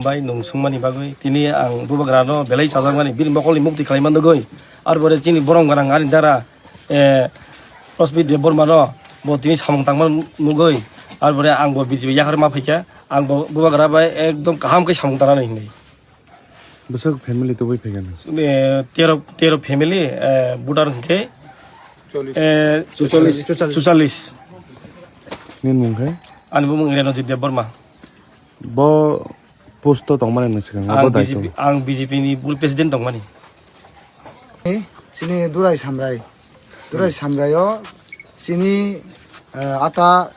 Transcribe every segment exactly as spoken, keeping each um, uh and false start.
Bai nung sungmani bagwi tini ang bubagrano belai chajakmani bini mokolni mukti khlai mandogwi. Ar pore chini borom gwnang ani dara, eh, Rosmi Debbarmano bo tini samung tangma nugwi. Ar pore ang bo B J P yakhar ma phaikha, ang bo bubagra bai ekdom kaham khe samung tangnani hinwi. Bwswk family tubui phaikha nang? Eh, tero, tero family, eh, voter hwnkhe, eh, chuchallis. Chuchallis. Nini mung khe? Ani bumung Renojit Debbarma. Bo post o tongmani nung swkang, abo Ang daitw. B J P, ang B J P ni bul president tongmani. Chini Durai Samrai. Durai Samrai o chini, eh, ata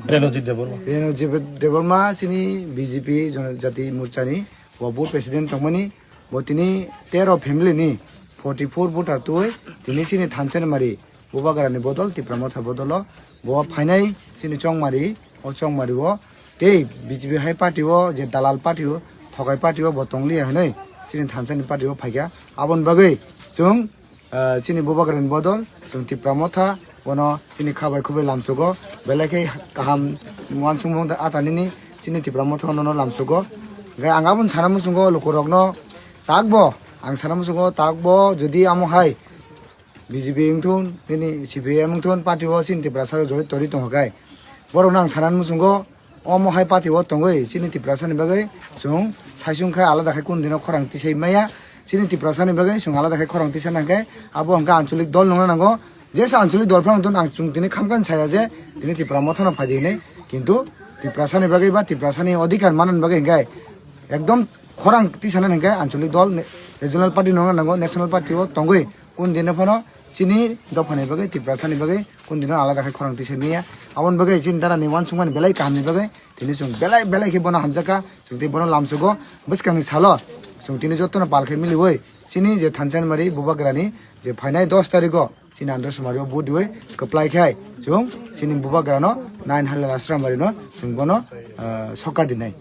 Renojit Debbarma. Renojit Debbarma chini B J P Jonojati Morcha ni bo bul president tongmani. Bo tini tero family ni forty four voter twi tini chini Thansanimari Bubagrani bodol, Tipra Motha bodolo bo phainai chini Chongmari, o Chongmari o tei B J P hai party o je dalal party o, thokai party o bo tongliya hinwi chini Thansani party o phaikha. Aboni bagwi chwng, ah, chini Bubagrani bodol chwng Tipra Motha bono chini khabai khubai lamsugo, belai khe kaham uansukmung ata nini chini Tipra Motha nono lamsugo. Hwnkhe ang aboni sana muchungo lukurokno takbo, ang sana muchungo takbo jodi amo hai B J P wngthun, nini C P I M wngthun, party o chini Tiprasa rok jodi tori tongo khe, borokno ang sana muchungo omo hai party o tongwi chini Tiprasa ni bagwi chwng saisung khe alada khe kunu dino khorang tisai maya. Chini Tiprasa ni bagwi chwng alada khe khorang tisa nang khe abo hwnkhe anchalik dol nungna nango. Jesa anchalik dol phano wngthun ang chwng tini khamkha saya je tini Tipra Motha no phaidi hinwi, kintu Tiprasa ni bagwi ba Tiprasa ni odhikar manna bagwi hwnkhe ekdom khorang tisana hwnkhe anchalik dol ne-, regional party nungna nango, national party o tongwi kunu dino phano chini dophani bagwi, Tiprasani bagwi kunu dino alada khe khorang tisa maya. Aboni bagwi chini dara ni uansukmani belai kaham ni bagwi tini chwng belai, belai khe bono hamjakha, chwng tei bono lamsugo. Bwskangni salo chwng tini jotono pal khe miliwi chini je Thansanimari Bubagrani je phainai dos tarikh o chini Andhra Sumari o vote diwi kwplai khai chwng chini Bubagrano nine halal Asramari no chwng bono, ah, sokar dinai.